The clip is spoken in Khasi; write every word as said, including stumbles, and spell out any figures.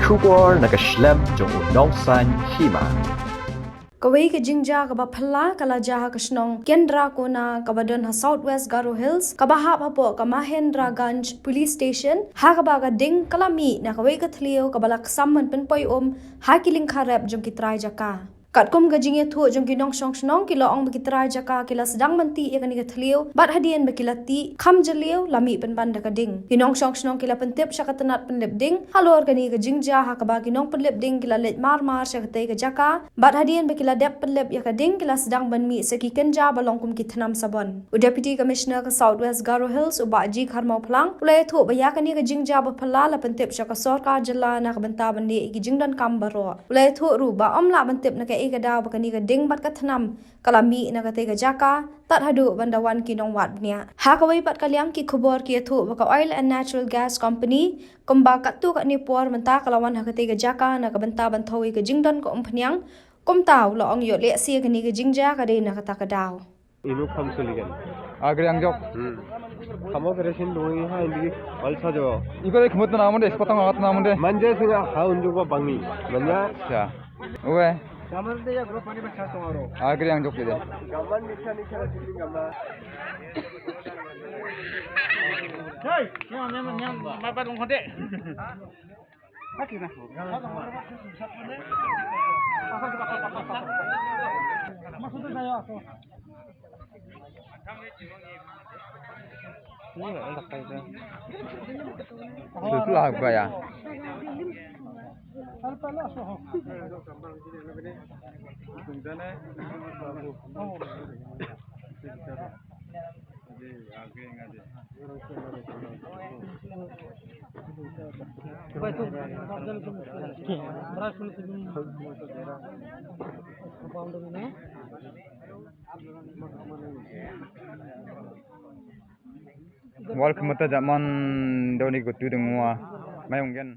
Khubor na ka shlem jong u Nongsaiñ Hima. Kawei ka jingjia kaba phylla ka la jia ha ka shnong Kendrakona kaba don ha South West Garo Hills, kaba hap hapoh ka Mahendraganj Police Station, ha kaba ka ding ka la mih na kawei ka thliew kaba la ksam ban pynpoi um ha ki lyngkha rep jong ki trai jaka. Katkum ka jingïathuh jong ki nongshong shnong, ki la ong ba ki trai jaka ki la sdang ban tih ïa kane ka thliew, bad hadien ba ki la tih, kham jylliew la mih pynban da ka ding. Ki nongshong shnong ki la pyntip sha ka tnat pynlip ding halor kane ka jingjia, ha kaba ki nongpynlip ding ki la leit mar mar sha katei ka jaka, bad hadien ba ki la dep pynlip ïa ka ding, ki la sdang ban mih sa ki kynja ba long kum ki thnam sabon. U Deputy Commissioner ka South West Garo Hills, u Bah G Kharmawphlang, u la ïathuh ba ïa kane ka jingjia ba phylla la pyntip sha ka sorkar jylla na ka bynta ban leh ïa ki jingdonkam baroh. U la ïathuh ruh ba ym lah ban tip na kaei ka daw ba kane ka ding bad ka thnam ka la mih na katei ka jaka, tad haduh ban da wan ki nongwad bniah. Ha kawei pat ka liang, ki khubor ki ïathuh ba ka Oil and Natural Gas Company, kumba katto katne por mynta, ka la wan ha katei ka jaka na ka bynta ban thew ïa ka jingdon ka umphniang. Kumta u la ong ïoh lehse kane ka jingjia ka dei na kata ka daw. Inu kham suligan. Agriang jok. Hmm. Khamo keresin doi ha indi alsa jo. Iko ek mut na munde, sepatang agat na munde. Manje singa ha unjuk ba bangi. Manja. Acha. Uwe. Kamar de ya group ani bacha tong aro. Agriang jok de. Gaman nicha nicha la jindi gaman. Hey, nyam nyam nyam, ma pa long khode. Susu lah gua ya. Wal khmata jaman doni ko tu dengwa mayong gen.